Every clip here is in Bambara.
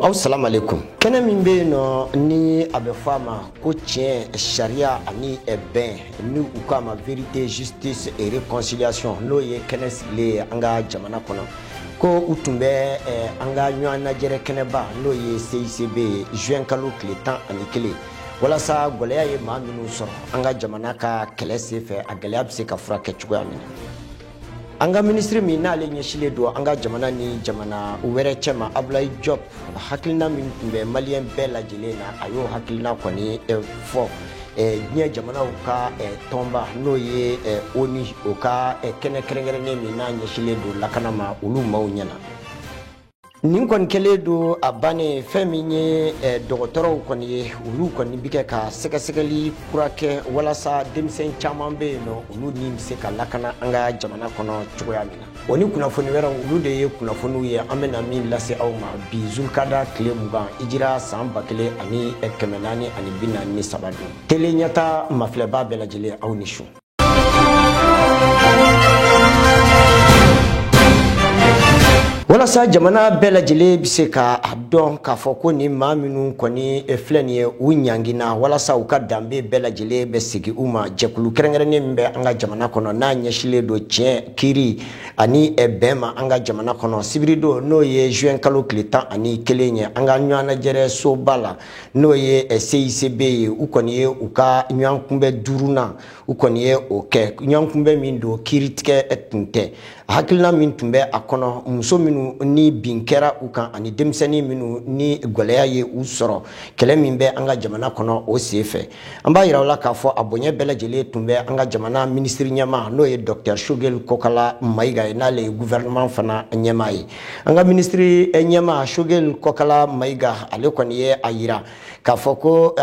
Aw salamalekun. Kɛnɛ min bɛ yen nɔ ni a bɛ fɔ a ma ko tiɲɛ, sariya ani bɛn, ni u k'a ma vérité, justice et réconciliation, n'o ye kɛnɛ sigilen ye an ka jamana kɔnɔ, ko u tun bɛ an ka ɲɔgɔn lajɛrɛ kɛnɛba, n'o ye CICB ye, juin kalo tile 11, walasa gɛlɛya ye maa minnu sɔrɔ an ka jamana ka kɛlɛ senfɛ, a gɛlɛya bɛ se ka furakɛ cogoya min na. An ka minisiri min n'ale ɲɛsilen don an ka jamana ni jamana wɛrɛ cɛma, Abulayi Jɔp, hakilina min tun bɛ maliyɛn bɛɛ lajɛlen na, a y'o hakilina kɔni fɔ diɲɛ jamanaw ka tɔnba, n'o ye ONU, o ka kɛnɛ kɛrɛnkɛrɛnnen min n'a ɲɛsilen don lakana ma, olu maaw ɲɛna. Nin kɔni kɛlen don a bannen. Fɛn min ye dɔgɔtɔrɔw kɔni ye, olu kɔni bɛ kɛ ka sɛgɛsɛgɛli kura kɛ walasa denmisɛn caman bɛ yen nɔ, olu ni bɛ se ka lakana an ka jamana kɔnɔ cogoya min na. O ni kunnafoni wɛrɛw, olu de ye kunnafoniw ye an bɛna min lase aw ma bi, zulukada tile 20, ijira san 1443 don. Tele ɲɛta mafilɛba bɛɛ lajɛlen, aw ni su. Walasa jamana bɛɛ lajɛlen bɛ se ka a dɔn k'a fɔ ko nin maa minnu kɔni filɛ nin ye, u ɲangina, walasa u ka danbe bɛɛ lajɛlen bɛ segin u ma, jɛkulu kɛrɛnkɛrɛnnen min bɛ an ka jamana kɔnɔ n'a ɲɛsilen don tiɲɛ, kiiri ani bɛn ma an ka jamana kɔnɔ, sibiridon, n'o ye juin kalo tile 11 ye, an ka ɲɔgɔn lajɛrɛ soba la, n'o ye CICB ye, u kɔni ye u ka ɲɔgɔn kunbɛn duurunan, u kɔni ye o kɛ. Ɲɔgɔn kunbɛn min don, kiiritigɛ tun tɛ. Hakilina min tun bɛ a kɔnɔ, muso minnu ni bin kɛra u kan ani denmisɛnnin minnu ni gɛlɛya ye u sɔrɔ kɛlɛ min bɛ an ka jamana kɔnɔ, o sen fɛ, an b'a yira u la k'a fɔ a bonya bɛɛ lajɛlen tun bɛ an ka jamana minisiri ɲɛmaa, n'o ye docteur Choguel Kokala Mayiga ye, n'ale ye gouvernement fana ɲɛmaa ye. An ka minisiri ɲɛmaa Choguel Kokala Mayiga, ale kɔni ye a yira k'a fɔ ko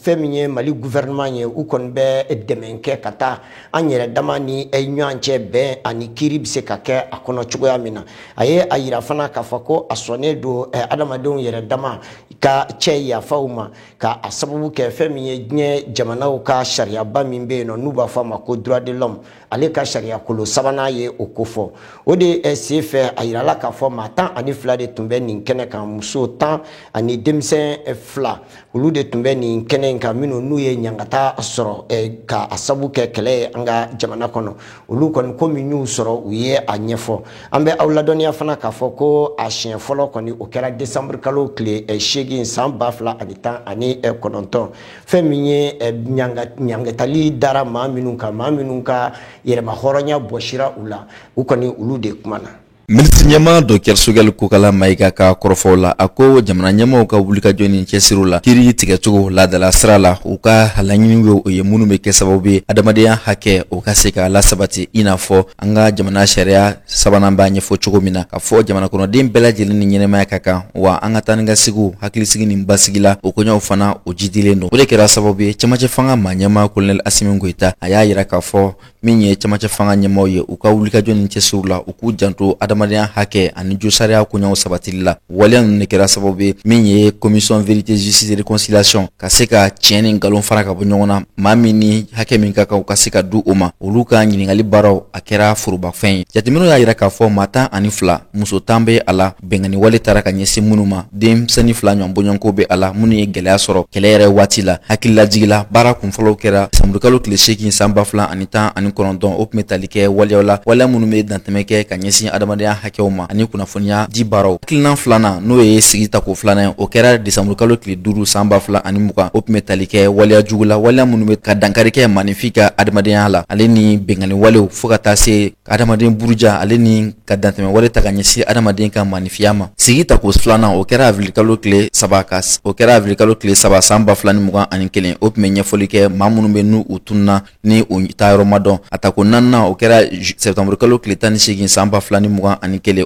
fɛn min ye Mali gouvernement ye, u kɔni bɛ dɛmɛ kɛ ka taa an yɛrɛ dama ni ɲɔgɔn cɛ, bɛn ani kiiri bɛ se ka kɛ a kɔnɔ cogoya min na. A ye a yira fana k'a fɔ ko a sɔnnen don adamadenw yɛrɛ dama ka cɛ yafaw ma, ka a sababu kɛ fɛn min ye diɲɛ jamanaw ka sariyaba min bɛ yen nɔ, n'u b'a fɔ a ma ko droit de l'homme, ale ka sariyakolo sabanan ye o kofɔ. O de sen fɛ, a yirala k'a fɔ maa 12 de tun bɛ nin kɛnɛ kan, muso 10 ani denmisɛn 2, olu de tun bɛ nin kɛnɛ in kan, minnu n'u ye ɲangata sɔrɔ ka a sabu kɛ kɛlɛ ye an ka jamana kɔnɔ. Olu kɔni, ko min y'u sɔrɔ, u ye a ɲɛfɔ. An bɛ aw ladɔnniya fana k'a fɔ ko a siɲɛ fɔlɔ kɔni, o kɛra décembre kalo tile 8 san 2019. Fɛn min ye ɲangatali dara maa minnu kan, maa minnu ka yɛrɛma hɔrɔnya bɔsira u la, u kɔni, olu de kumana. Minisiri ɲɛmaa Dr Choguel Kokala Mayiga ka kɔrɔfɔw la, a ko jamana ɲɛmaaw ka wulikajɔ ni cɛsiriw la kiiri tigɛcogo laadala sira la, u ka laɲini ye o ye minnu bɛ kɛ sababu ye adamadenya hakɛ o ka se ka lasabati, i n'a fɔ an ka jamana sariya sabanan b'a ɲɛfɔ cogo min na, ka fɔ jamana kɔnɔden bɛɛ lajɛlen ni ɲɛnɛmaya ka kan, wa an ka taa ni ka segiw hakilisigi ni basigi la, o koɲɛw fana o jidilen don. O de kɛra sababu ye, cɛmancɛ fanga maa ɲɛmaa Kolonɛli Asimi Goyita, a y'a yira k'a fɔ min ye cɛmancɛ fanga ɲɛmaaw ye, u ka wulikajɔ ni cɛsiriw la, u k'u janto adamadenya hakɛ ani josariya koɲɛw sabatili la. Waleya ninnu de kɛra sababu ye, min ye commission vérité, justice, réconciliation, ka se ka tiɲɛ ni nkalon fara ka bɔ ɲɔgɔn na, maa min ni hakɛ min ka kan, u ka se ka du o ma, olu ka ɲininkali baaraw, a kɛra forobafɛn ye. Jateminɛw y'a yira k'a fɔ maa 12, muso 10 bɛ a la, bɛnkanni wale taara ka ɲɛsin minnu ma, denmisɛnnin 2 ɲɔgɔn bɔɲɔgɔnko bɛ a la, minnu ye gɛlɛya sɔrɔ kɛlɛ yɛrɛ waati la. Hakililajigila baara kunfɔlɔw kɛra desanburukalo tile 8 san 2019. O tun bɛ tali kɛ waleyaw la, waleya minnu bɛ dantɛmɛ kɛ ka ɲɛsin adamadenya hakɛw ma ani kunnafoniya di baaraw. Hakilina filanan, n'o ye sigi tako filanan ye, o kɛra desanburukalo tile 5 san 2020. O tun bɛ tali kɛ waleya jugu la, waleya minnu bɛ ka dankari kɛ maaninfin ka adamadenya la, ale ni bɛnkanni walew, fo ka taa se adamaden buruja, ale ni ka dantɛmɛ wale ta ka ɲɛsin adamaden ka maaninfinya ma. Sigi tako filanan, o kɛra avril tile 3 ka o kɛra avril tile 3 san 2021. O tun bɛ ɲɛfɔli kɛ maa minnu bɛ n'u u tununna ni u taayɔrɔ ma dɔn. A tako naaninan, o kɛra septembre kalo tile 18 san 2021.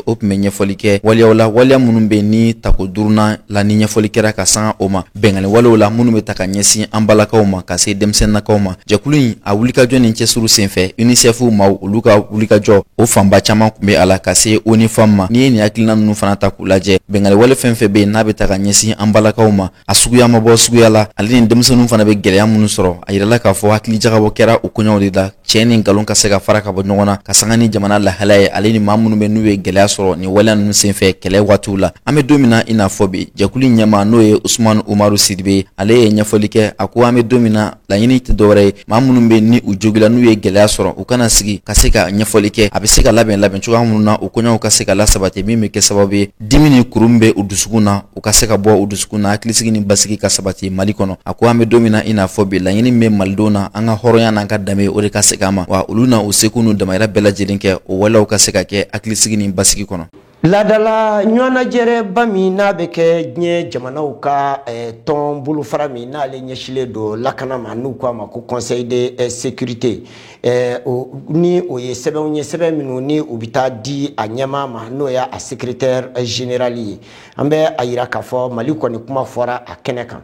O tun bɛ ɲɛfɔli kɛ waleyaw la, waleya minnu bɛ ni tako duurunan la, ni ɲɛfɔli kɛra ka sanga o ma, bɛnkanni walew la minnu bɛ ta ka ɲɛsin an balakaw ma, ka se denmisɛnninnakaw ma. Jɛkulu in a wulikajɔ ni cɛsiriw senfɛ, UNICEF maaw, olu ka wulikajɔ o fanba caman tun bɛ a la, ka se ONU Femmes ma. N'i ye nin hakilina ninnu fana ta k'u lajɛ, bɛnkanni wale fɛn fɛn bɛ yen n'a bɛ ta ka ɲɛsin an balakaw ma, a suguya ma bɔ suguya la, ale ni denmisɛnninw fana bɛ gɛlɛya minnu sɔrɔ, a yirala k'a fɔ hakili jagabɔ kɛra o koɲɛw de la. Tiɲɛ ni nkalon ka se ka fara ka bɔ ɲɔgɔn na, ka sanga ni jamana lahalaya ye, ale ni maa minnu bɛ n'u ye gɛlɛya sɔrɔ nin waleya ninnu senfɛ kɛlɛ waatiw la. An bɛ don min na i n'a fɔ bi, jɛkulu ɲɛmaa, n'o ye Usumani Umaru Sidibe, ale ye ɲɛfɔli kɛ. A ko an bɛ don min na, laɲini tɛ dɔwɛrɛ ye, maa minnu bɛ ni u jogila, n'u ye gɛlɛya sɔrɔ, u kana sigi ka se ka ɲɛfɔli kɛ, a bɛ se ka labɛn labɛn cogoya minnu na, u koɲɛw ka se ka lasabati, min bɛ kɛ sababu ye dimi ni kuru min bɛ u dusukun na, u ka se ka bɔ u dusukun na, hakilisigi ni basigi ka sabati Mali kɔnɔ. A ko an bɛ don min na i n'a fɔ bi, laɲini min bɛ malidenw na, an ka hɔrɔnya n'an ka danbe, o de ka segin an ma. Wa olu na u seko n'u damayira bɛɛ lajɛlen kɛ, o waleyaw ka se ka kɛ hakilisigi ni basigi kɔnɔ. Laadala ɲɔgɔnnajɛrɛba min n'a bɛ kɛ diɲɛ jamanaw ka tɔn bolofara min n'ale ɲɛsilen don lakana ma, n'u k'a ma ko Conseil de sécurité, ni o ye sɛbɛnw ye, sɛbɛn minnu ni u bɛ taa di a ɲɛmaa ma, n'o y'a secrétaire général ye. An bɛ a yira k'a fɔ Mali kɔni kuma fɔra a kɛnɛ kan.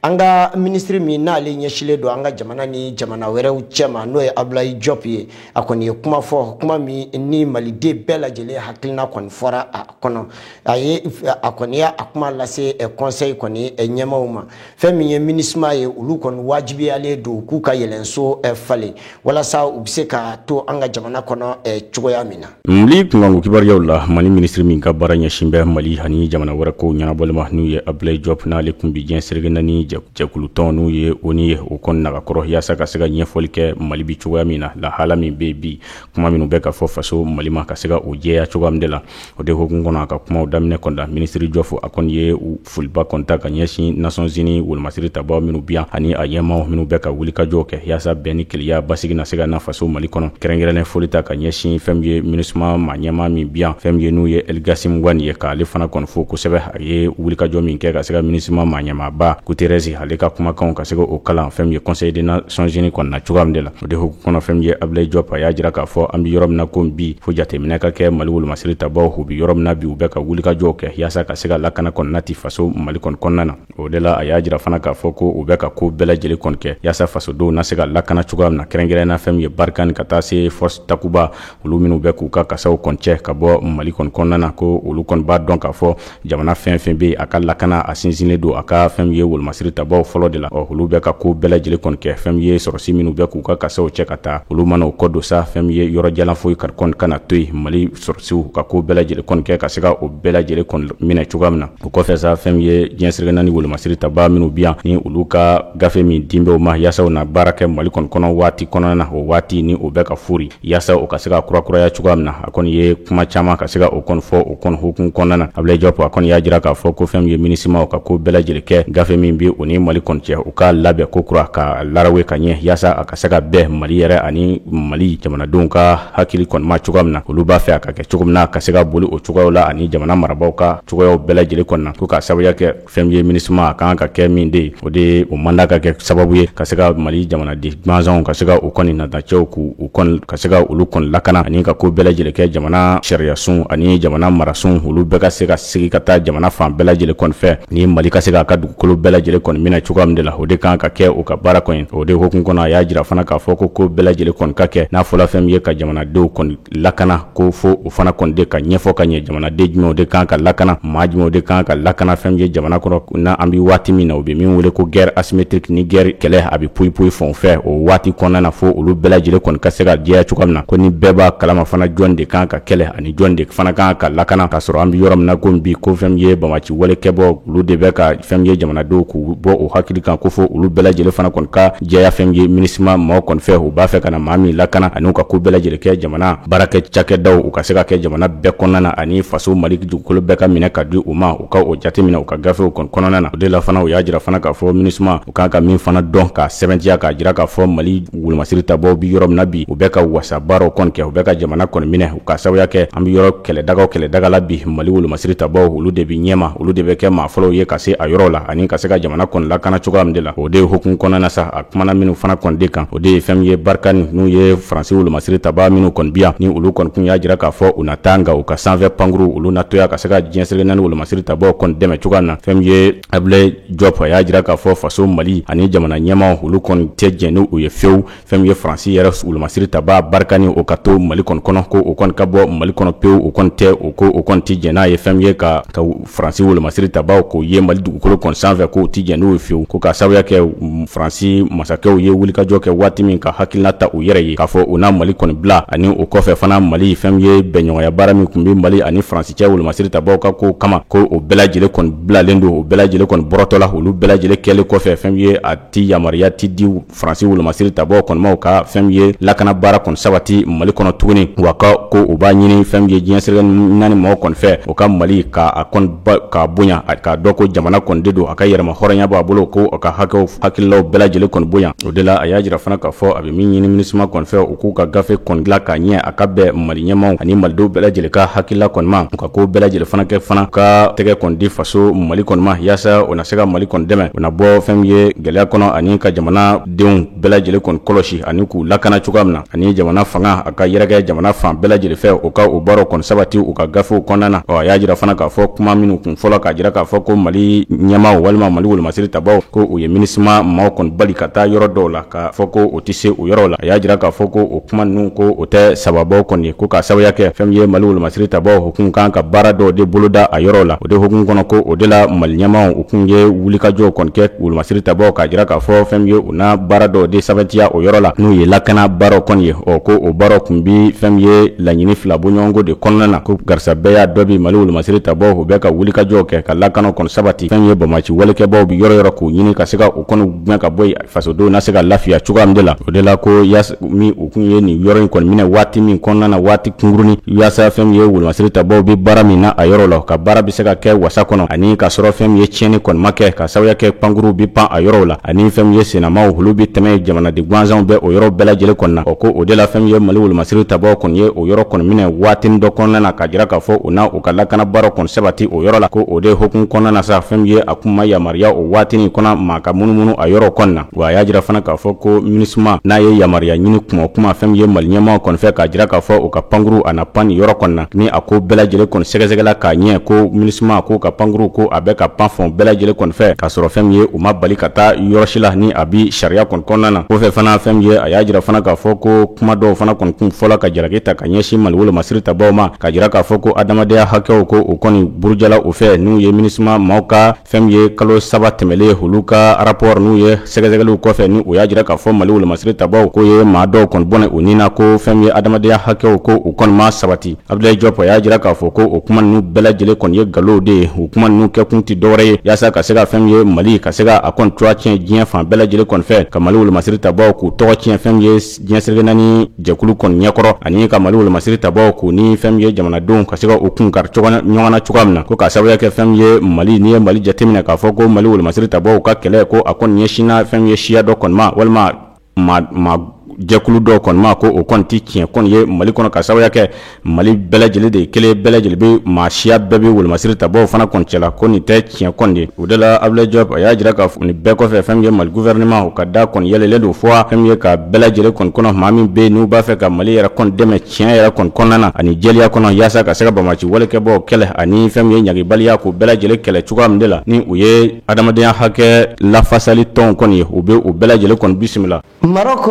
An ka minisiri min n'ale ɲɛsilen don an ka jamana ni jamana wɛrɛw cɛma, n'o ye Abulayi Jɔp ye, a kɔni ye kuma fɔ, kuma min ni maliden bɛɛ lajɛlen hakilina kɔni fɔra a kɔnɔ. A ye a kɔni y'a kuma lase conseil kɔni ɲɛmaaw ma. Fɛn min ye MINUSMA ye, olu kɔni wajibiyalen don k'u ka yɛlɛnso falen walasa u bɛ se ka to an ka jamana kɔnɔ cogoya min na. Mali kunkanko kibaruyaw la, Mali minisiri min ka baara ɲɛsin bɛ Mali ani jamana wɛrɛ kow ɲɛnabɔli ma, n'u ye Abulayi Jɔp, n'ale kun bi diɲɛ seleke naani jɛkulutɔn n'u ye ONU ye, o kɔni nagakɔrɔ yaasa ka se ka ɲɛfɔli kɛ Mali bi cogoya min na, lahala min bɛ bi, kuma minnu bɛ ka fɔ faso Mali ma, ka se ka o jɛya cogoya min de la. O de hukumu kɔnɔ, a ka kumaw daminɛ kɔni, minisiri Jɔfu a kɔni ye foliba kɔni ta ka ɲɛsin Nations Unies wolomasiri tabaw minnu bi yan ani a ɲɛmaaw minnu bɛ ka wulikajɔw kɛ yaasa bɛn ni kelenya basigi na se ka na faso Mali kɔnɔ. Kɛrɛnkɛrɛnnen foli ta ka ɲɛsin fɛn min ye MINUSMA maa ɲɛmaa min bi yan, fɛn min ye n'u ye El Gassim Wane ye, k'ale fana kɔni fo kosɛbɛ. A ye wulikajɔ min kɛ ka se ka MINUSMA maa ɲɛmaaba Guterres ale ka kumakanw ka se o kalan fɛn min ye Conseil des Nations Unies kɔnɔna cogoya min de la. O de hukumu kɔnɔ, fɛn min ye Abulayi Jɔp, a y'a jira k'a fɔ an bɛ yɔrɔ min na ko bi, fo jateminɛ ka kɛ Mali wolomasiri tabaw u bɛ yɔrɔ min na bi, u bɛ ka wulikajɔw kɛ yaasa ka se ka lakana kɔnɔna ti faso Mali kɔni kɔnɔna na. O de la, a y'a jira fana k'a fɔ ko u bɛ ka ko bɛɛ lajɛlen kɔni kɛ yaasa fasodenw na se ka lakana cogoya min na, kɛrɛnkɛrɛnnen na fɛn min ye Barkhane ka taa se Force Takuba, olu minnu bɛ k'u ka kasaw kɔni cɛ ka bɔ Mali kɔni kɔnɔna na, ko olu kɔni b'a dɔn k'a fɔ jamana fɛn fɛn bɛ a ka lakana a sinsinnen don a ka fɛn min ye wolomasiri tabaw fɔlɔ de la. Ɔ, olu bɛ ka ko bɛɛ lajɛlen kɔni kɛ. Fɛn min ye sɔrɔsi minnu bɛ k'u ka kasaw cɛ ka taa, olu mana u kɔ don sa, fɛn min ye yɔrɔ jalan foyi ka kɔni kana to yen, Mali sɔrɔsiw ka ko bɛɛ lajɛlen kɔni kɛ ka se ka o bɛɛ lajɛlen kɔni minɛ cogoya min na. O kɔfɛ sa, fɛn min ye diɲɛ seleke naani wolomasiri tabaa minnu bi yan, ni olu ka gafe min din bɛ u ma yaasa u na baara kɛ Mali kɔni kɔnɔ waati kɔnɔna na, o waati ni o bɛ ka fori yaasa o ka se ka kurakuraya cogoya min na, a kɔni ye kuma caman ka se ka o kɔni fɔ o kɔni hukumu kɔnɔna na. Abulayi Jɔp a kɔni y'a jira k'a fɔ ko fɛn min ye MINUSMA, o ka ko bɛɛ lajɛlen kɛ gafe min bɛ o ni Mali kɔni cɛ, u ka labɛn ko kura ka larawe ka ɲɛ yaasa a ka se ka bɛn Mali yɛrɛ ani Mali jamanadenw ka hakili kɔni ma cogoya min na, olu b'a fɛ a ka kɛ cogo min na, ka se ka boli o cogoyaw la ani jamana marabaaw ka cogoyaw bɛɛ lajɛlen kɔni na, ko k'a sababuya kɛ fɛn min ye MINUSMA a kan ka kɛ min de ye, o de ye o mandat ka kɛ sababu ye ka se ka Mali jamanaden gansanw ka se ka u kɔni natacɛw k'u kɔni ka se ka olu kɔni lakana ani ka ko bɛɛ lajɛlen kɛ jamana sariyasun ani jamana marasun, olu bɛɛ ka se ka sigi ka taa jamana fan bɛɛ lajɛlen kɔni fɛ, ni Mali ka se k'a ka dugukolo bɛɛ lajɛlen kɔni minɛ cogoya min de la, o de kan ka kɛ u ka baara kɔni. O de hukumu kɔnɔ, a y'a jira fana k'a fɔ ko ko bɛɛ lajɛlen kɔni ka kɛ n'a fɔla fɛn min ye ka jamanadenw kɔni lakana, ko fo o fana kɔni de ka ɲɛfɔ ka ɲɛ, jamanaden jumɛnw de kan ka lakana, maa jumɛnw de kan ka lakana fɛn min ye jamana kɔnɔ na an bɛ waati min na, u bɛ min wele ko guerre asymétrique, ni guerre kɛlɛ a bɛ poyi poyi fan fɛ, o waati kɔnɔna na, fo olu bɛɛ lajɛlen kɔni ka se ka jɛya cogoya min na, ko ni bɛɛ b'a kalama fana jɔn de kan ka kɛlɛ ani jɔn de fana kan ka lakana. K'a sɔrɔ an bɛ yɔrɔ min na ko bi, ko fɛn min ye banbaanci wale kɛbɔ, olu de bɛ ka fɛn min ye jamanadenw k'u bɔ o hakili kan, ko fo olu bɛɛ lajɛlen fana kɔni ka jɛya fɛn min ye MINUSMA maaw kɔni fɛ, u b'a fɛ ka na maa min lakana ani u ka ko bɛɛ lajɛlen kɛ jamana baarakɛ cakɛdaw u ka se ka kɛ jamana bɛɛ kɔnɔna na ani faso Mali dugukolo bɛɛ ka minɛ ka di u ma, u ka o jateminɛ u ka gafew kɔni kɔnɔna na. O de la fana, u y'a jira fana k'a fɔ MINUSMA u kan ka min fana dɔn k'a sɛbɛntiya k'a jira k'a fɔ Mali wolomasiri tabaw bi yɔrɔ min na bi, u bɛ ka wasa baaraw kɔni kɛ, u bɛ ka jamana kɔni minɛ, u ka sababuya kɛ an bɛ yɔrɔ kɛlɛdagaw kɛlɛdaga la bi, Mali wolomasiri tabaw olu de bɛ ɲɛma, olu de bɛ kɛ maa fɔlɔw ye ka se a yɔrɔ la ani ka se ka jamana kɔni lakana cogoya min de la. O de hukumu kɔnɔna na sa, a kumana minnu fana kɔni de kan, o de ye fɛn min ye Barkhane, n'u ye Faransi wolomasiri tabaa minnu kɔni bi yan, ni olu kɔni kun y'a jira k'a fɔ u na taa, nka u ka sanfɛ pankuru olu na to yan ka se ka diɲɛ seleke naani wolomasiri tabaw kɔni dɛmɛ cogoya min na. Fɛn min ye Abulayi Jɔp, a y'a jira k'a fɔ faso Mali ani jamana ɲɛmaaw olu kɔni tɛ jɛn ni u ye fewu, fɛn min ye Faransi yɛrɛ wolomasiri tabaa Barkhane o ka to Mali kɔni kɔnɔ, ko o kɔni ka bɔ Mali kɔnɔ pewu, o kɔni tɛ o ko o kɔni tɛ jɛn n'a ye. Fɛn min ye ka Faransi wolomasiri tabaw k'o ye Mali dugukolo kɔni sanfɛ, k'o tɛ jɛn jɛn n'o ye fiyewu, ko k'a sababuya kɛ Faransi masakɛw ye wulikajɔ kɛ waati min ka hakilina ta u yɛrɛ ye k'a fɔ u na Mali kɔni bila, ani o kɔfɛ fana Mali fɛn min ye bɛnɲɔgɔnya baara min tun bɛ Mali ani Faransi cɛ wolomasiri tabaw ka ko kama, ko o bɛɛ lajɛlen kɔni bilalen don, o bɛɛ lajɛlen kɔni bɔrɔtɔ la. Olu bɛɛ lajɛlen kɛlen kɔfɛ, fɛn min ye a ti yamaruya ti di Faransi wolomasiri tabaw kɔni ma u ka fɛn min ye lakana baara kɔni sabati Mali kɔnɔ tuguni. Wa ko u b'a ɲini fɛn min ye diɲɛ seleke naani maaw kɔni fɛ, o ka Mali ka a kɔni k'a bonya, k'a dɔn ko jamana kɔni de don, a ka yɛrɛma hɔrɔnya b'a bolo, ko a ka hakɛw hakililaw bɛɛ lajɛlen kɔni bonya. O de la a y'a jira fana k'a fɔ a bɛ min ɲini MINUSMA kɔni fɛ, u k'u ka gafe kɔni dilan k'a ɲɛ, a ka bɛn Mali ɲɛmaaw ani malidenw bɛɛ lajɛlen ka hakilila kɔni ma, u ka ko bɛɛ lajɛlen fana kɛ fana ka tɛgɛ kɔni di faso Mali kɔni ma, yaasa o na se ka Mali kɔni dɛmɛ, o na bɔ fɛn min ye gɛlɛya kɔnɔ, ani ka jamana denw bɛɛ lajɛlen kɔni kɔlɔsi ani k'u lakana cogoya min na, ani jamana fanga a ka yɛrɛkɛ jamana fan bɛɛ lajɛlen fɛ, u ka o baaraw kɔni sabati u ka gafew kɔnɔna na. Ɔ, a y'a jira fana k'a fɔ kuma minnu kun fɔlɔ k'a jira k'a fɔ ko Mali ɲɛmaaw walima Mali wolomasiri tabaw, ko u ye MINUSMA maaw kɔni bali ka taa yɔrɔ dɔw la, k'a fɔ ko o tɛ se o yɔrɔ la. A y'a jira k'a fɔ ko o kuma ninnu, ko o tɛ sababaw kɔni ye, ko k'a sababuya kɛ fɛn min ye Mali wolomasiri tabaw, u kun kan ka baara dɔw de boloda a yɔrɔ la. O de hukumu kɔnɔ, ko o de la Mali ɲɛmaaw u kun ye wulikajɔw kɔni kɛ wolomasiri tabaw, k'a jira k'a fɔ fɛn min ye u na baara dɔw de sabatiya o yɔrɔ la, n'u ye lakana baaraw kɔni ye. Ɔ, ko o baaraw kun bi fɛn min ye laɲini fila bɔɲɔgɔnko de kɔnɔna na, ko garisa bɛɛ y'a dɔ bi Mali wolomasiri tabaw u bɛ ka wulikajɔw kɛ ka lakanaw kɔni sabati, fɛn min ye bamaci walekɛbaw bi yɔrɔ yɔrɔ k'u ɲini ka se ka u kɔni gɛn ka bɔ yen, fasodenw na se ka lafiya cogoya min de la. O de la ko yaasa min u kun ye nin yɔrɔ in kɔni minɛ waati min kɔnɔna na, waati kunkurunin, yaasa fɛn min ye wolomasiri tabaw bɛ baara min na a yɔrɔ la, ka baara bɛ se ka kɛ wasa kɔnɔ, ani ka sɔrɔ fɛn min ye tiɲɛni kɔni ma kɛ, ka sababuya kɛ pankuruw bɛ pan a yɔrɔw la, ani fɛn min ye sennamaw olu bɛ tɛmɛ, jamanaden gansanw bɛ o yɔrɔ bɛɛ lajɛlen kɔni na. Ɔ, ko o de la fɛn min ye Mali wolomasiri tabaw kɔni ye o yɔrɔ kɔni minɛ waatinin dɔ kɔnɔna na, ka jira k'a fɔ u na u ka lakana baaraw kɔni sabati o yɔrɔ la. Ko o de hukumu kɔnɔna na sa, fɛn min ye a kun ma yamaruya o waatinin kɔnɔ maa ka munumunu a yɔrɔ kɔni na. Wa a y'a jira fana k'a fɔ ko MINUSMA n'a ye yamaruya ɲini kuma o kuma fɛn min ye Mali ɲɛmaaw kɔni fɛ, k'a jira k'a fɔ u ka pankuru a na pan nin yɔrɔ kɔni na, ni a ko bɛɛ lajɛlen kɔni sɛgɛsɛgɛla k'a ɲɛ, ko MINUSMA k'u ka pankuru ko a bɛ ka pan fan bɛɛ lajɛlen kɔni fɛ, k'a sɔrɔ fɛn min ye u ma bali ka taa yɔrɔ si la ni a bi sariya kɔni kɔnɔna na. Kɔfɛ fana, fɛn min ye a y'a jira fana k'a fɔ ko kuma dɔw fana kɔni kun fɔla ka jalaki ta ka ɲɛsin Mali wolomasiri tabaw ma, k'a jira k'a fɔ ko adamadenya hakɛw ko o kɔni burujala u fɛ, n'u ye MINUSMA maaw ka fɛn min ye kalo 3 tɛmɛlen olu ka rapport n'u ye sɛgɛsɛgɛliw kɔfɛ, ni u y'a jira k'a fɔ Mali wolomasiri tabaw ko ye maa dɔw kɔni bɔnɛ u ni na, ko fɛn min ye adamadenya hakɛw ko u kɔni ma sabati. Abdoulaye Diop a y'a jira k'a fɔ ko o kuma ninnu bɛɛ lajɛlen kɔni ye nkalonw de ye. O kuma ninnu kɛkun tɛ dɔwɛrɛ ye yaasa ka se ka fɛn min ye Mali ka se ka a kɔni tɔgɔ tiɲɛ diɲɛ fan bɛɛ lajɛlen kɔni fɛ, ka Mali wolomasiri tabaw k'u tɔgɔ tiɲɛ fɛn min ye diɲɛ seleke naani jɛkulu kɔni ɲɛkɔrɔ, ani ka Mali wolomasiri tabaw k'u ni fɛn min ye jamanadenw ka se ka u kun kari ɲɔgɔn na cogoya min na. Ko k'a sababuya kɛ fɛn min ye Mali, n'i ye Mali jateminɛ k'a fɔ ko Mali wolomasiri tabaw ka kɛlɛ ko a kɔni ɲɛsinna fɛn min ye siya dɔ kɔni ma walima maa jɛkulu dɔw kɔni ma, ko o kɔni tɛ tiɲɛ kɔni ye Mali kɔnɔ, ka sababuya kɛ Mali bɛɛ lajɛlen de ye kelen, bɛɛ lajɛlen bɛ maa siya bɛɛ bɛ wolomasiri tabaw fana kɔni cɛla, ko nin tɛ tiɲɛ kɔni ye. O de la Abdoulaye Diop a y'a jira k'a fɔ nin bɛɛ kɔfɛ, fɛn min ye Mali gouvernement u ka da kɔni yɛlɛlen don fɔ fɛn min ye ka bɛɛ lajɛlen kɔni kɔnɔ, maa min bɛ yen n'u b'a fɛ ka Mali yɛrɛ kɔni dɛmɛ tiɲɛ yɛrɛ kɔni kɔnɔna na ani jɛlenya kɔnɔ, yaasa ka se ka bamaci walekɛbaw kɛlɛ ani fɛn min ye ɲagibaliya k'o bɛɛ lajɛlen kɛlɛ cogoya min de la, ni u ye adamadenya hakɛ lafasali tɔnw kɔni ye, u bɛ u bɛɛ lajɛlen kɔni bisimila. Maroc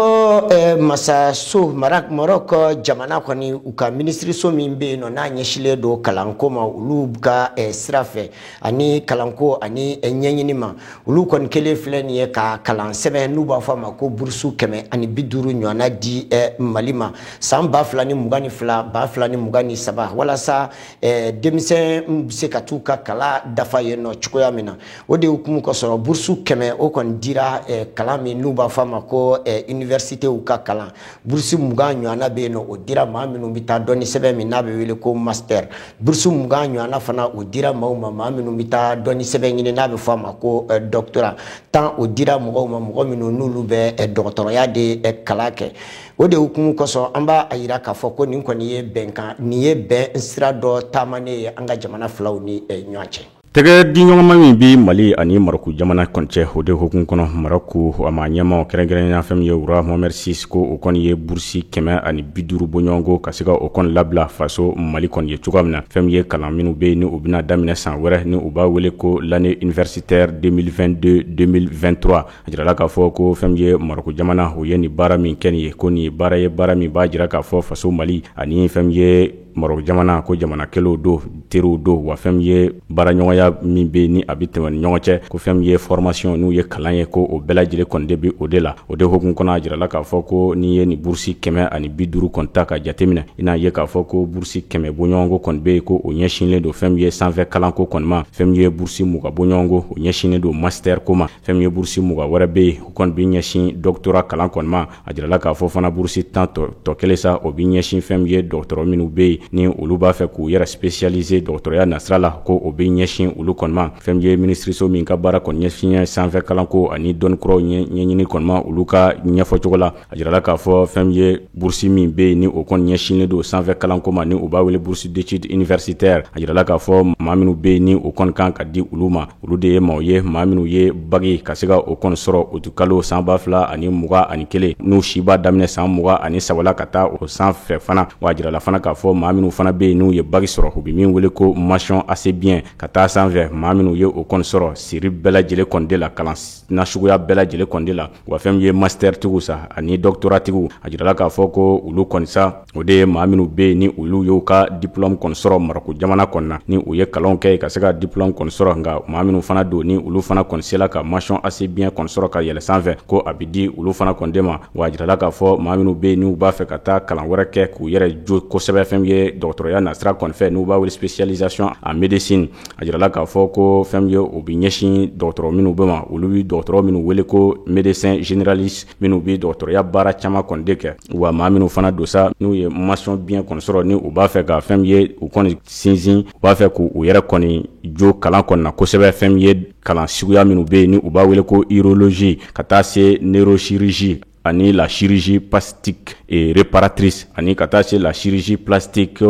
masaso, Maroc jamana kɔni, u ka minisiriso min bɛ yen nɔ n'a ɲɛsinlen don kalanko ma, olu ka sira fɛ ani kalanko ani ɲɛɲini ma, olu kɔni kelen filɛ nin ye ka kalan sɛbɛn n'u b'a fɔ a ma ko bourse 150 ɲɔgɔnna di Mali ma san 2022, 2023, walasa denmisɛn bɛ se ka t'u ka kalan dafa yen nɔ cogoya min na. O de hukumu kosɔn, bourse 100 o kɔni dira kalan min n'u b'a fɔ a ma ko université ka kalan. Bourse 20 ɲɔgɔnna bɛ yen nɔ, o dira maa minnu bɛ taa dɔnni sɛbɛn min n'a bɛ wele ko master. Bourse 20 ɲɔgɔnna fana, o dira maaw ma, maa minnu bɛ taa dɔnni sɛbɛn ɲini n'a bɛ fɔ a ma ko doctorat. 10, o dira mɔgɔw ma, mɔgɔ minnu n'olu bɛ dɔgɔtɔrɔya de kalan kɛ. O de hukumu kosɔn, an b'a yira k'a fɔ ko nin kɔni ye bɛnkan nin ye, bɛn sira dɔ taamanen ye an ka jamana filaw ni ɲɔgɔn cɛ. Tɛgɛ di ɲɔgɔnma min bɛ Mali ani Maroc jamana kɔni cɛ, o de hukumu kɔnɔ, Maroc a ma ɲɛmaw, kɛrɛnkɛrɛnnenya fɛn min ye roi Mohamed VI, ko o kɔni ye bourse 150 bɔɲɔgɔnko ka se ka o kɔni labila faso Mali kɔni ye cogoya min na, fɛn min ye kalan minnu bɛ yen ni u bɛna daminɛ san wɛrɛ, ni u b'a wele ko l'année universitaire 2022 2023. A jirala k'a fɔ ko fɛn min ye Maroc jamana, o ye nin baara min kɛ nin ye, ko nin ye baara ye, baara min b'a jira k'a fɔ faso Mali ani fɛn min ye Maroc jamana, ko jamana kelenw don, teriw don. Wa fɛn min ye baaraɲɔgɔnya min bɛ ni a bɛ tɛmɛ ni ɲɔgɔn cɛ, ko fɛn min ye formation, n'u ye kalan ye, ko o bɛɛ lajɛlen kɔni de bɛ o de la. O de hukumu kɔnɔ, a jirala k'a fɔ ko n'i ye nin bourse 150 kɔni ta ka jateminɛ, i n'a ye k'a fɔ ko bourse 100 bɔɲɔgɔnko kɔni bɛ yen, ko o ɲɛsinlen don fɛn min ye sanfɛ kalanko kɔni ma. Fɛn min ye bourse 20 bɔɲɔgɔnko, o ɲɛsinlen don master ko ma. Fɛn min ye bourse 20 wɛrɛ bɛ yen, o kɔni bɛ ɲɛsin doctorat kalan kɔni ma. A jirala k'a fɔ fana, bourse 10 tɔ kelen sa, o bɛ ɲɛsin fɛn min ye dɔgɔtɔrɔ minnu bɛ yen ni olu b'a fɛ k'u yɛrɛ spécialiser dɔgɔtɔrɔya nasira la, ko o bɛ ɲɛsin olu kɔni ma. Fɛn min ye minisiriso min ka baara kɔni ɲɛsin sanfɛ kalanko ani dɔnni kuraw ɲɛɲini kɔni ma, olu ka ɲɛfɔcogo la, a jirala k'a fɔ fɛn min ye bourse min bɛ yen ni o kɔni ɲɛsinnen don sanfɛ kalanko ma, ni u b'a wele bourse d'études universitaires, a jirala k'a fɔ maa minnu bɛ yen ni o kɔni kan ka di olu ma, olu de ye maaw ye, maa minnu ye bac ka se ka o kɔni sɔrɔ utikalo san 2021, n'u si b'a daminɛ san 23 la ka taa o sanfɛ fana. Wa a jirala fana k'a fɔ maa minnu fana bɛ yen n'u ye bac sɔrɔ, u bɛ min wele ko mention assez bien ka taa sanfɛ, maa minnu ye o kɔni sɔrɔ série bɛɛ lajɛlen kɔni de la, kalan nasuguya bɛɛ lajɛlen kɔni de la. Wa fɛn min ye master tigiw sa ani doctorat tigiw, a jirala k'a fɔ ko olu kɔni sa, o de ye maa minnu bɛ yen ni olu y'u ka diplôme kɔni sɔrɔ Marɔku jamana kɔni na, ni u ye kalanw kɛ ka se ka diplôme kɔni sɔrɔ. Nka maa minnu fana don ni olu fana kɔni sela ka mention assez bien kɔni sɔrɔ ka yɛlɛ sanfɛ, ko a bɛ di olu fana kɔni de ma. Wa a jirala k'a fɔ maa minnu bɛ yen n'u b'a fɛ ka taa kalan wɛrɛ kɛ k'u yɛrɛ jo kosɛbɛ fɛn min ye dɔgɔtɔrɔya nasira kɔni fɛ, n'u b'a wele spécialisation en médecine, a jirala k'a fɔ ko fɛn min ye o bɛ ɲɛsin dɔgɔtɔrɔ minnu bɛ ma, olu bɛ dɔgɔtɔrɔ minnu wele ko médecin généraliste, minnu bɛ dɔgɔtɔrɔya baara caman kɔni de kɛ. Wa maa minnu fana don sa, n'u ye mention bien kɔni sɔrɔ, ni u b'a fɛ ka fɛn min ye u kɔni sinsin, u b'a fɛ k'u yɛrɛ kɔni jo kalan kɔni na kosɛbɛ, fɛn min ye kalan suguya minnu bɛ yen ni u b'a wele ko urologie ka taa se neurochirurgie ani la chirurgie plastique et réparatrice, ani ka taa se la chirurgie plastique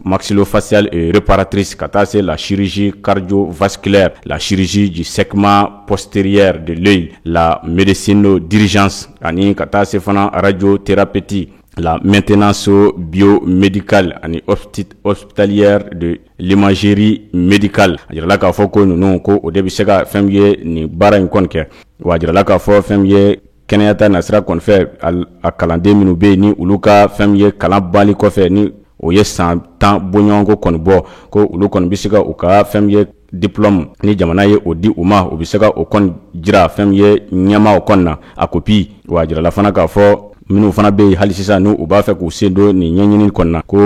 maxillofaciale et réparatrice, ka taa se la chirurgie cardiovasculaire, la chirurgie du segment postérieur de l'œil, la médecine d'urgence, ani ka taa se fana radiothérapie, la maintenance biomédicale ani hospitalière de l'imagerie médicale. A jirala k'a fɔ ko ninnu, ko o de bɛ se ka fɛn ye nin baara in kɔni kɛ. Wa a jirala k'a fɔ fɛn ye kɛnɛya ta nasira kɔni fɛ, a kalanden minnu bɛ yen ni olu ka fɛn ye kalan bali kɔfɛ, ni o ye san 10 bɔɲɔgɔnko kɔni bɔ, ko olu kɔni bɛ se ka u ka fɛn ye diplôme ni jamana ye o di u ma, u bɛ se ka o kɔni jira fɛn ye ɲɛmaaw kɔni na, a copie. Wa a jirala fana k'a fɔ minnu fana bɛ yen hali sisan n'u u b'a fɛ k'u sen don nin ɲɛɲini kɔni na, ko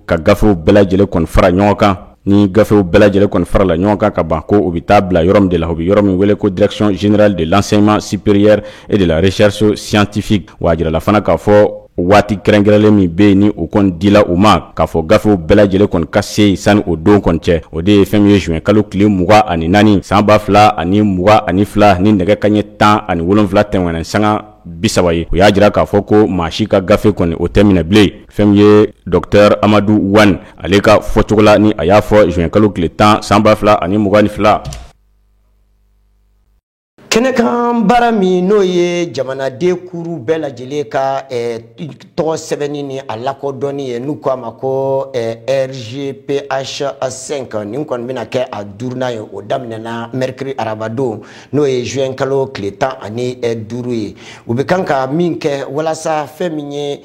ka gafew bɛɛ lajɛlen kɔni fara ɲɔgɔn kan. Ni gafew bɛɛ lajɛlen kɔni farala ɲɔgɔn kan ka ban, ko u bɛ taa bila yɔrɔ min de la, u bɛ yɔrɔ min wele ko Direction générale de l'enseignement supérieur et de la recherche scientifique. Wa a jirala fana k'a fɔ waati kɛrɛnkɛrɛnlen min bɛ yen ni o kɔni dila u ma k'a fɔ gafew bɛɛ lajɛlen kɔni ka se sani o don kɔni cɛ, o de ye fɛn min ye juin kalo tile 24 san 2022, ni nɛgɛ kaɲɛ 17 tɛmɛnen sanga 30 ye. O y'a jira k'a fɔ ko maa si ka gafe kɔni, o tɛ minɛ bilen. Fɛn min ye docteur Amadu Wane, ale ka fɔcogo la, ni a y'a fɔ juin kalo tile 10 san 2022. Kɛnɛkan baara min n'o ye jamanaden kuru bɛɛ lajɛlen ka tɔgɔ sɛbɛnni ni a lakodɔnni ye, n'u ko a ma ko RGPH 5, nin kɔni bɛna kɛ a duurunan ye. O daminɛna mercredi, arabadon, n'o ye juin kalo tile 15 ye. U bɛ kan ka min kɛ walasa fɛn min ye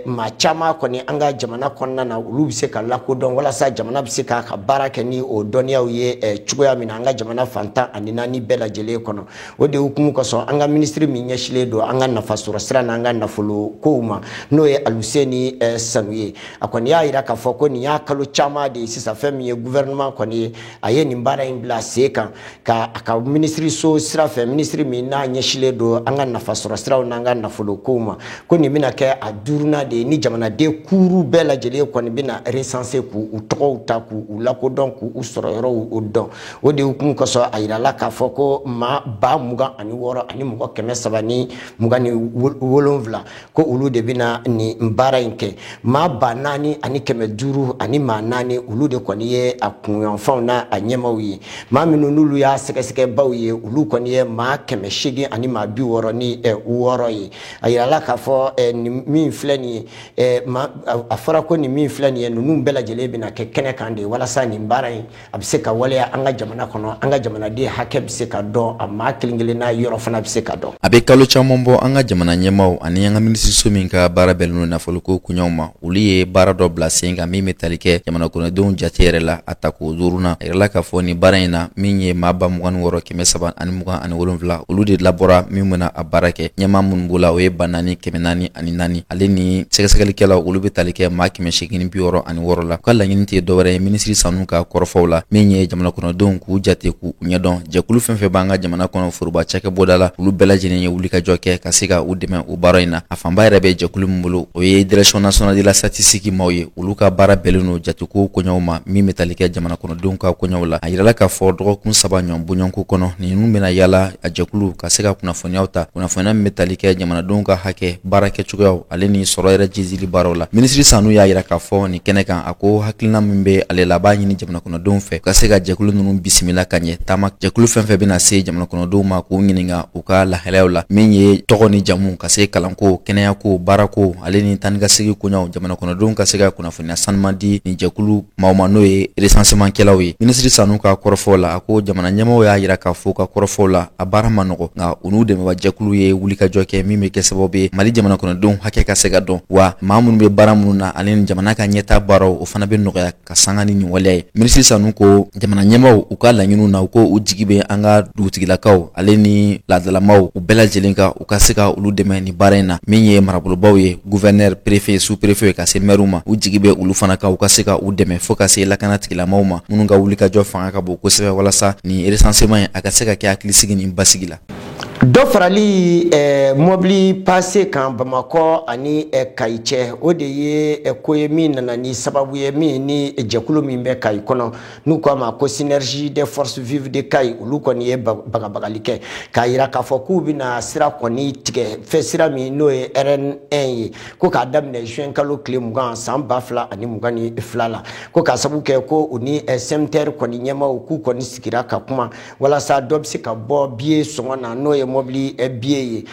maa caman kɔni an ka jamana kɔnɔna na, olu bɛ se ka lakodɔn, walasa jamana bɛ se k'a ka baara kɛ ni o dɔnniyaw ye cogoya min na an ka jamana fan 14 bɛɛ lajɛlen kɔnɔ. O de hukumu kosɔn, an ka minisiri min ɲɛsilen don an ka nafa sɔrɔ sira n'an ka nafolo kow ma, n'o ye Aluseni Sanu ye, a kɔni y'a jira k'a fɔ ko nin y'a kalo caman de ye sisan, fɛn min ye gouvernement kɔni ye, a ye nin baara in bila sen kan ka a ka minisiriso sira fɛ, minisiri min n'a ɲɛsilen don an ka nafa sɔrɔ siraw n'an ka nafolo kow ma, ko nin bɛna kɛ a duurunan de ye ni jamanaden kuru bɛɛ lajɛlen kɔni bɛna recenser, k'u tɔgɔw ta, k'u lakodɔn, k'u sɔrɔ yɔrɔw o dɔn. O de hukumu kosɔn, a yirala k'a fɔ ko maa 26 000 ni 327, ko olu de bɛna nin baara in kɛ. Maa 4500 ani maa naani, olu de kɔni ye a kunyanfanw n'a a ɲɛmaw ye. Maa minnu n'olu y'a sɛgɛsɛgɛbaw ye, olu kɔni ye maa 800 ani maa 66 ye. A yirala k'a fɔ nin min filɛ nin ye, a fɔra ko nin min filɛ nin ye, ninnu bɛɛ lajɛlen bɛna kɛ kɛnɛ kan de, walasa nin baara in a bɛ se ka waleya an ka jamana kɔnɔ, an ka jamanaden hakɛ bɛ se ka dɔn a maa. kelen-kelenna yɔrɔ fana bɛ se ka dɔn. A bɛ kalo caman bɔ, an ka jamana ɲɛmaaw ani an ka minisiriso min ka baara bɛnnen don nafoloko koɲɛw ma, olu ye baara dɔ bila sen kan min bɛ tali kɛ jamana kɔnɔdenw jate yɛrɛ la a tako duurunan. A yirala k'a fɔ nin baara in na, min ye maa 26,327, olu de labɔra min bɛna a baara kɛ. Ɲɛmaa minnu b'o la, o ye 4404, ale ni sɛgɛsɛgɛlikɛlaw, olu bɛ tali kɛ maa 866 la. U ka laɲini tɛ dɔwɛrɛ ye, minisiri Sanu ka kɔrɔfɔw la, min ye jamana kɔnɔdenw k'u jate k'u ɲɛdɔn. Jɛkulu fɛn fɛn b'an ka jamana kɔnɔ foroba cakɛbɔda la, olu bɛɛ lajɛlen ye wulikajɔ kɛ ka se ka u dɛmɛ o baara in na. A fanba yɛrɛ bɛ jɛkulu min bolo, o ye Direction nationale de la statistique maaw ye. Olu ka baara bɛnnen don jateko koɲɛw ma min bɛ tali kɛ jamana kɔnɔdenw ka koɲɛw la. A yirala k'a fɔ dɔgɔkun 3 ɲɔgɔn bɔɲɔgɔnko kɔnɔ, ninnu bɛna yala a jɛkulu ka se ka kunnafoniyaw ta, kunnafoniya min bɛ tali kɛ jamanadenw ka hakɛ, baara kɛcogoyaw, ale ni sɔrɔ yɛrɛ jizili baaraw la. Minisiri Sanu y'a yira k'a fɔ nin kɛnɛ kan, a ko hakilina min bɛ ale la, a b'a ɲini jamana kɔnɔdenw fɛ ka se ka jɛkulu ninnu bisimila ka ɲɛ. Taama jɛkulu fɛn fɛn bɛna se jamana kɔnɔdenw ma k'u ɲininka u ka lahalayaw la, min ye tɔgɔ ni jamu, ka se kalanko, kɛnɛyako, baarako, ale ni taa ni ka segin koɲɛw, jamana kɔnɔdenw ka se ka kunnafoniya sanuman di nin jɛkulu maaw ma, n'o ye recensement kɛlaw ye. Minisiri Sanu ka kɔrɔfɔw la, a ko jamana ɲɛmaaw y'a yira k'a fɔ ka kɔrɔfɔw la, a baara ma nɔgɔ, nka u n'u dɛmɛba jɛkulu ye wulikajɔ kɛ min bɛ kɛ sababu ye Mali jamana kɔnɔdenw hakɛ ka se ka dɔn, wa maa minnu bɛ baara minnu na ale ni jamana ka ɲɛtaa baaraw, o fana bɛ nɔgɔya ka sanga ni nin waleya ye. Minisiri Sanu ko jamana ɲɛmaaw, u ka laɲiniw na, u ko u jigi bɛ an ka dugutigilakaw ale ni laadalamaw, u bɛɛ lajɛlen ka u ka se ka olu dɛmɛ nin baara in na. Min ye marabolobaw ye, gouverneur, préfet, sous-préfet, ka se maire ma, u jigi bɛ olu fana kan u ka se ka u dɛmɛ, fo ka se lakana tigilamaw ma minnu ka wulikajɔ fanga ka bon kosɛbɛ, walasa nin recensement in a ka se ka kɛ hakilisigi ni basigi la. Dɔ farali mɔbili pase kan Bamakɔ ani Kayi cɛ, o de ye ko ye min nana ni sababu ye min ni jɛkulu min bɛ Kayi kɔnɔ, n'u k'a ma ko Synergie des forces vives de Kayi, olu kɔni ye bagabagali kɛ k'a yira k'a fɔ k'u bɛna sira kɔni tigɛ fɛ, sira min n'o ye RN1 ye, ko k'a daminɛ juin kalo tile 20 san 2022 la, ko k'a sababu kɛ ko u ni SMTR kɔni ɲɛmaaw k'u kɔni sigira ka kuma walasa dɔ bɛ se ka bɔ biye sɔngɔ na, n'o ye mobili biye ye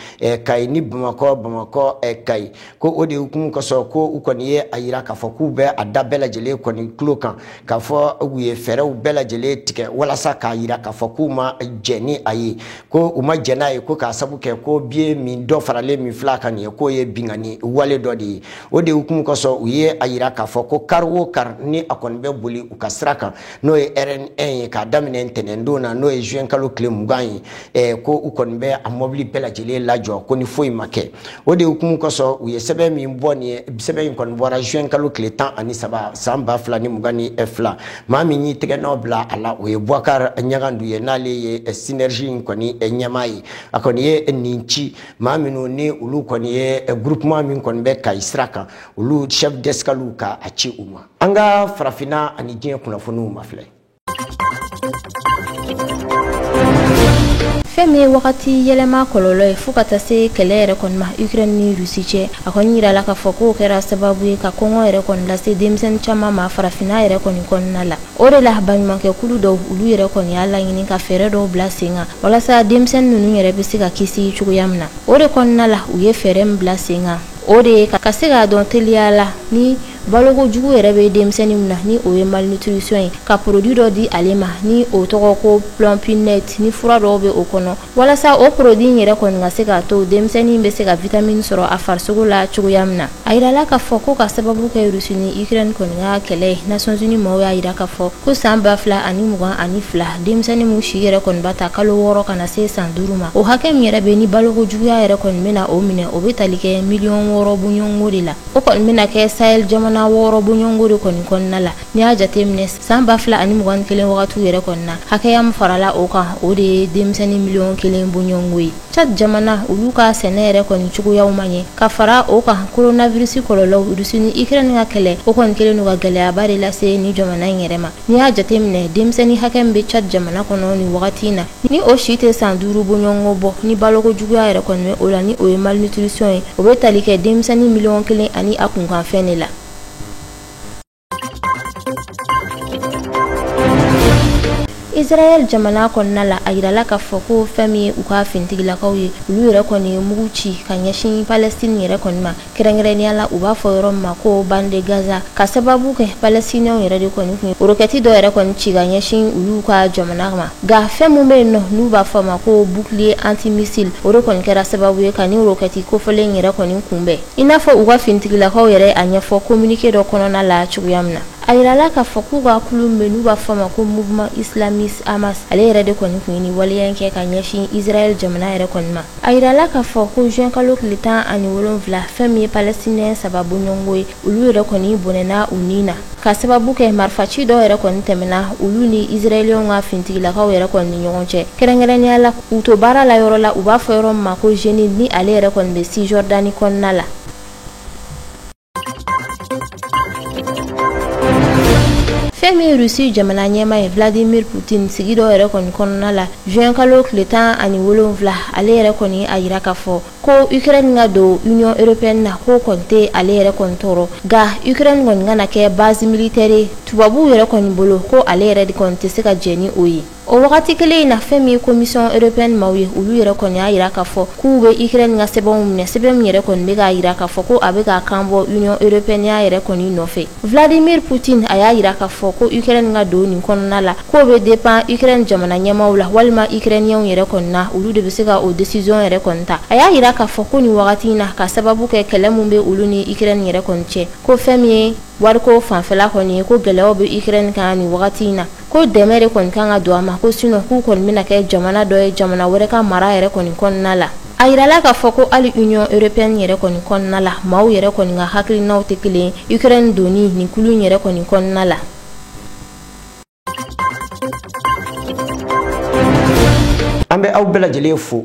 Kayi ni Bamakɔ, Bamakɔ Kayi. Ko o de hukumu kosɔn, ko u kɔni ye a yira k'a fɔ k'u bɛ a da bɛɛ lajɛlen kɔni tulo kan, k'a fɔ u ye fɛɛrɛw bɛɛ lajɛlen tigɛ walasa k'a yira k'a fɔ k'u ma jɛn ni a ye, ko u ma jɛn n'a ye, ko k'a sababu kɛ ko biye min dɔ faralen min filɛ a kan nin ye, k'o ye binkanni wale dɔ de ye. O de hukumu kosɔn, u ye a yira k'a fɔ ko kari o kari ni a kɔni bɛ boli u ka sira kan, n'o ye RN1 ye, k'a daminɛ ntɛnɛndon na, n'o ye juin kalo tile 20 ye, ko u kɔni bɛ a mɔbili bɛɛ lajɛlen lajɔ, ko ni foyi ma kɛ. O de hukumu kosɔn, u ye sɛbɛn min bɔ nin ye, sɛbɛn in kɔni bɔra juin kalo tile 13 san 2022. Maa min y'i tɛgɛ nɔ bila a la, o ye Boubacar Ɲagandu ye, n'ale ye Synergie in kɔni ɲɛmaa ye. A kɔni ye nin ci maa minnu ni olu kɔni ye groupement min kɔni bɛ Kayi sira kan, olu chef d'escale, ka a ci u ma. An ka farafinna ani diɲɛ kunnafoniw ma filɛ. Fɛn min ye wagati yɛlɛma kɔlɔlɔ ye, fo ka taa se kɛlɛ yɛrɛ kɔni ma Ukraine ni Russie cɛ, a kɔni yirala k'a fɔ k'o kɛra sababu ye ka kɔngɔ yɛrɛ kɔni lase denmisɛnnin caman ma farafinna yɛrɛ kɔni kɔnɔna la. O de la, baɲumankɛkulu dɔw, olu yɛrɛ kɔni y'a laɲini ka fɛɛrɛ dɔw bila sen kan walasa denmisɛnnin ninnu yɛrɛ bɛ se ka kisi cogoya min na. O de kɔnɔna la, u ye fɛɛrɛ min bila sen kan, o de ye ka se k'a dɔn teliya la ni baloko jugu yɛrɛ bɛ denmisɛnnin min na, ni o ye malnutrition ye, ka produit dɔ di ale ma ni o tɔgɔ ko Plumpy'Nut, ni fura dɔw bɛ o kɔnɔ, walasa o produit in yɛrɛ kɔni ka se k'a to denmisɛnnin bɛ se ka vitamine sɔrɔ a farisogo la cogoya min na. A yirala k'a fɔ ko ka sababu kɛ Russie ni Ukraine kɔni ka kɛlɛ ye, Nations Unies maaw y'a yira k'a fɔ ko san 2022, denmisɛnnin min si yɛrɛ kɔni b'a ta kalo 6 ka na se san 5 ma, o hakɛ min yɛrɛ bɛ ni baloko juguya yɛrɛ kɔni bɛna o minɛ, o bɛ tali kɛ miliyɔn 6 bɔɲɔgɔnko de la. O kɔni bɛna kɛ Sahel jamana 6 bɔɲɔgɔnko de kɔni kɔnɔna la. N'i y'a jateminɛ, san 2021 wagatiw yɛrɛ kɔni na, hakɛya min farala o kan, o de ye denmisɛnnin miliyɔn 1 bɔɲɔgɔnko ye. Tchad jamana, olu ka sɛnɛ yɛrɛ kɔni cogoyaw ma ɲɛ. Ka fara o kan, coronavirus kɔlɔlɔw, Russie ni Ukraine ka kɛlɛ, o kɔni kɛlen don ka gɛlɛyaba de lase ni jamana in yɛrɛ ma. N'i y'a jateminɛ, denmisɛnnin hakɛ min bɛ Tchad jamana kɔnɔ nin wagati in na, ni o si tɛ san 5 bɔɲɔgɔnko bɔ, ni baloko juguya yɛrɛ kɔni bɛ o la, ni o ye malnutrition ye, o bɛ tali kɛ denmisɛnnin miliyɔn 1 ani a kunkanfɛn de la. Israël jamana kɔnɔna la, a yirala k'a fɔ ko fɛn min ye u ka finitigilakaw ye, olu yɛrɛ kɔni ye mugu ci ka ɲɛsin Palestine yɛrɛ kɔni ma, kɛrɛnkɛrɛnnenya la u b'a fɔ yɔrɔ min ma ko bande de Gaza, ka sababu kɛ Palestiniens yɛrɛ de kɔni kun ye rokɛti dɔ yɛrɛ kɔni ci ka ɲɛsin olu ka jamana ma. Nka fɛn min bɛ yen nɔ n'u b'a fɔ a ma ko bouclier antimissile, o de kɔni kɛra sababu ye ka nin rokɛti kofɔlen yɛrɛ kɔni kunbɛn, i n'a fɔ u ka finitigilakaw yɛrɛ a ɲɛfɔ communiqué dɔ kɔnɔna la cogoya min na. A yirala k'a fɔ k'u ka kulu min bɛ n'u b'a fɔ a ma ko mouvement islamiste Hamas, ale yɛrɛ de kɔni tun ye nin waleya in kɛ ka ɲɛsin Israël jamana yɛrɛ kɔni ma. A yirala k'a fɔ ko juin kalo tile 17, fɛn min ye palestinien 3 bɔɲɔgɔnko ye, olu yɛrɛ kɔni bɔnɛna u ni na, ka sababu kɛ marifaci dɔw yɛrɛ kɔni tɛmɛna olu ni israéliens ka finitigilakaw yɛrɛ kɔni ni ɲɔgɔn cɛ, kɛrɛnkɛrɛnnenya la u to baara la yɔrɔ la u b'a fɔ yɔrɔ min ma ko Jenin, ni ale yɛrɛ kɔni bɛ Cisjordanie kɔnɔna la. Fɛn min ye Russie jamana ɲɛmaa ye Vladimir Poutine, sigi dɔ yɛrɛ kɔni kɔnɔna la juin kalo tile 17, ale yɛrɛ kɔni a yira k'a fɔ ko Ukraine ka don Union européenne na, k'o kɔni tɛ ale yɛrɛ kɔni tɔɔrɔ, nka Ukraine kɔni kana kɛ base militaire ye tubabuw yɛrɛ kɔni bolo, ko ale yɛrɛ de kɔni tɛ se ka jɛn ni o ye. O wagati kelen in na, fɛn min ye commission européenne maaw ye, olu yɛrɛ kɔni y'a yira k'a fɔ k'u bɛ Ukraine ka sɛbɛnw minɛ, sɛbɛn min yɛrɛ kɔni bɛ k'a yira k'a fɔ ko a bɛ k'a kan bɔ Union européenne ya yɛrɛ kɔni nɔfɛ. Vladimir Poutine a y'a yira k'a fɔ ko Ukraine ka don nin kɔnɔna la, k'o bɛ dépend Ukraine jamana ɲɛmaaw la walima Ukrainiens yɛrɛ kɔni na, olu de bɛ se ka o décision yɛrɛ kɔni ta. A y'a yira k'a fɔ ko nin wagati in na, ka sababu kɛ kɛlɛ min bɛ olu ni Ukraine yɛrɛ kɔni cɛ, ko fɛn min ye wariko fanfɛla kɔni ye, ko gɛlɛyaw bɛ Ukraine kan nin wagati in na, ko dɛmɛ de kɔni kan ka don a ma, ko sinon k'u kɔni bɛna kɛ jamana dɔ ye jamana wɛrɛ ka mara yɛrɛ kɔni kɔnɔna la. A yirala k'a fɔ ko hali Union européenne yɛrɛ kɔni kɔnɔna la, maaw yɛrɛ kɔni ka hakilinaw tɛ kelen ye Ukraine donni nin kulu in yɛrɛ kɔni kɔnɔna la. An bɛ aw bɛɛ lajɛlen fo,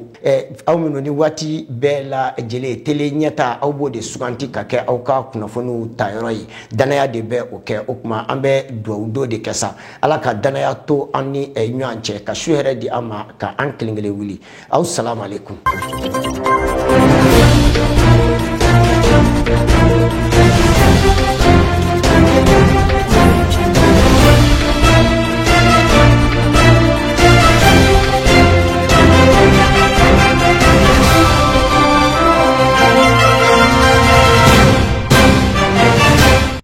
aw minnu ni waati bɛɛ lajɛlen tele ɲɛta aw b'o de suganti ka kɛ aw ka kunnafoniw tayɔrɔ ye. Danaya de bɛ o kɛ. O tuma an bɛ dugawu don de kɛ sa, Ala ka danaya to an ni ɲɔgɔn cɛ, ka su hɛrɛ di an ma, ka an kelen kelen wuli. Aw salamu aleykum.